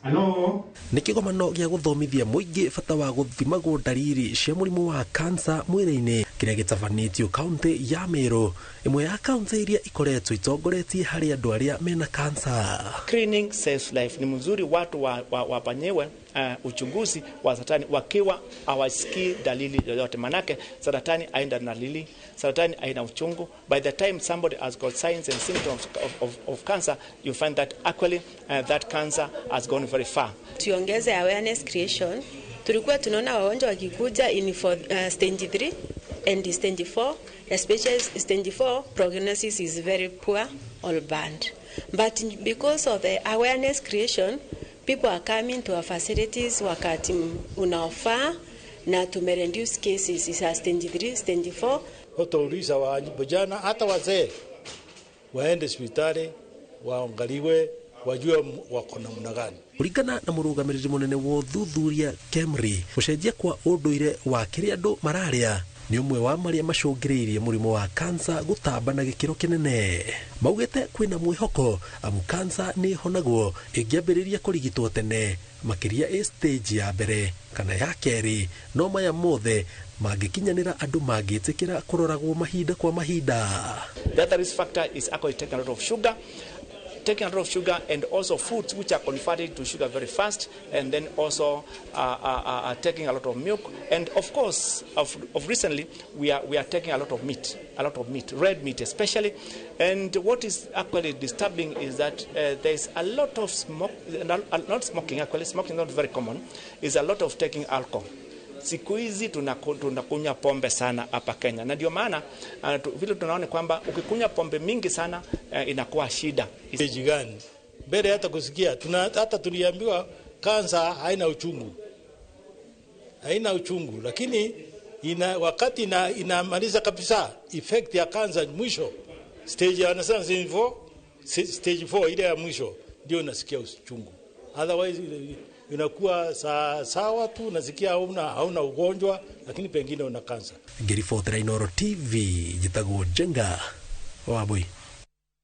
Hello. Nĩ kĩgomano gĩa gũthomithia mũingĩ bata wa gũthimagwo ndariri cia mũrimũ wa kansa mwĩrĩ-inĩ kĩrĩa gĩtabanĩtio kaunti ya Meru, ĩmwe ya kaunti iria ikoretwo itongoretie harĩ andũ arĩa mena kansa. Screening saves life. Ni mzuri watu wafanyiwe uchunguzi wa saratani wakiwa hawasikii dalili yoyote, manake saratani haina dalili, saratani haina uchungu. By the time somebody has got signs and symptoms of cancer, you find that actually that cancer has gone very far. Tuongeze awareness creation. Tulikuwa tunaona wagonjwa wakikuja in for stage 3 and stage 4, especially stage 4 prognosis is very poor or bad. But because of the awareness creation, people are coming to our facilities wakati unaofaa na tumereduce cases za stage 3, stage 4. Tutauliza vijana hata wazee waende hospitali waangaliwe, wajue wako namna gani. Kũringana na mũrũgamĩrĩri mũnene wa ũthuthuria KEMRI, gũcenjia kwa ũndũire wa kĩrĩa andũ mararĩa nĩ ũmwe wa marĩa macũngĩrĩirie mũrimũ wa kansa gũtamba na gĩkĩro kĩnene. Maugĩte kwĩna mwĩhoko amu kansa nĩ ĩhonagwo ĩngĩambĩrĩria kũrigitwo tene, makĩria ĩ stage ya mbere kana ya kerĩ, no maya mothe mangĩkinyanĩra andũ mangĩtĩkĩra kũroragwo mahinda kwa mahinda. The other risk factor is actually taking a lot of sugar. Taking a lot of sugar and also foods which are converted to sugar very fast, and then also taking a lot of milk, and of course of recently we are taking a lot of meat, a lot of meat, red meat especially. And what is actually disturbing is that there is a lot of smoke, not smoking actually, smoking is not very common, is a lot of taking alcohol. Siku hizi tunakunywa pombe sana hapa Kenya, na ndio maana vile tunaona kwamba ukikunywa pombe mingi sana inakuwa shida. Stage gani? Mbele hata kusikia hata tuliambiwa kansa haina uchungu. Haina uchungu, lakini wakati inamaliza kabisa effect ya kansa mwisho stage, wanasema stage 4, stage 4 ile ya mwisho ndio unasikia uchungu. Otherwise inakuwa sawa tu, unasikia hauna ugonjwa, lakini pengine una kansa. Ngĩribotera Inooro TV, njĩtagwo Njenga Wambui.